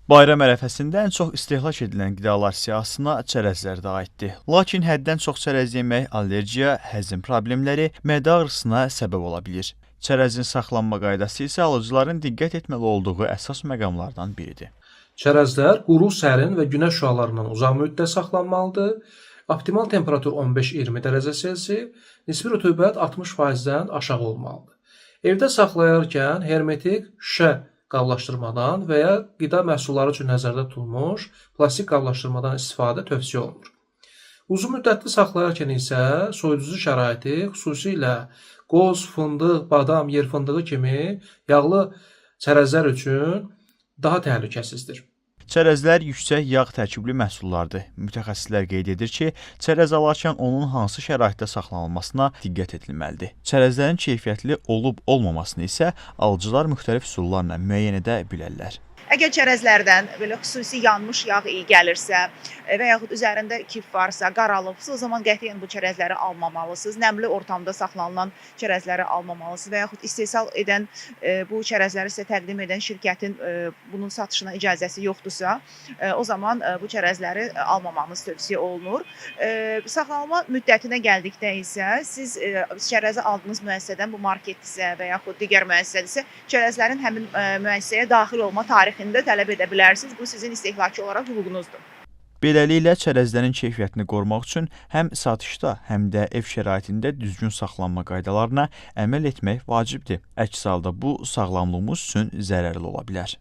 Bayram ərəfəsində ən çox istehlak edilən qidalar siyahısına çərəzlər də aiddir. Lakin həddən çox çərəz yemək allergiya, həzm problemləri, mədə ağrısına səbəb ola bilir. Çərəzin saxlanma qaydası isə alıcıların diqqət etməli olduğu əsas məqamlardan biridir. Çərəzlər quru, sərin və günəş şüalarından uzaq müddət saxlanmalıdır. Optimal temperatur 15-20 dərəcə Selsi, nisbi rütubət 60%-dən aşağı olmalıdır. Evdə saxlayarkən hermetik şüşə qablaşdırmadan və ya qida məhsulları üçün nəzərdə tutulmuş plastik qablaşdırmadan istifadə tövsiyə olunur. Uzun müddətli saxlayarkən isə soyuducu şəraiti, xüsusilə qoz, fındıq, badam, yer fındığı kimi yağlı çərəzlər üçün daha təhlükəsizdir. Çərəzlər yüksək yağ tərkibli məhsullardır. Mütəxəssislər qeyd edir ki, çərəz alarkən onun hansı şəraitdə saxlanılmasına diqqət edilməlidir. Çərəzlərin keyfiyyətli olub-olmamasını isə alıcılar müxtəlif üsullarla müəyyən edə bilərlər. Əgər çərəzlərdən belə xüsusi yanmış yağ iyi gəlirsə və yaxud üzərində kif varsa, qaralıbsa, o zaman qətiyyən bu çərəzləri almamalısınız. Nəmli ortamda saxlanılan çərəzləri almamalısınız və yaxud istehsal edən bu çərəzləri sizə təqdim edən şirkətin bunun satışına icazəsi yoxdursa, o zaman bu çərəzləri almamanız tövsiyə olunur. Saxlanılma müddətinə gəldikdə isə siz çərəzi aldığınız müəssisədən, bu marketdirsə və yaxud digər müəssisədirsə, çərəzlərin həmin müəssisəyə daxil olma tarixini də tələb edə bilərsiniz. Bu sizin istehlakçı olaraq hüququnuzdur. Beləliklə, çərəzlərin keyfiyyətini qorumaq üçün həm satışda, həm də ev şəraitində düzgün saxlanma qaydalarına əməl etmək vacibdir. Əks halda bu sağlamlığımız üçün zərərli ola bilər.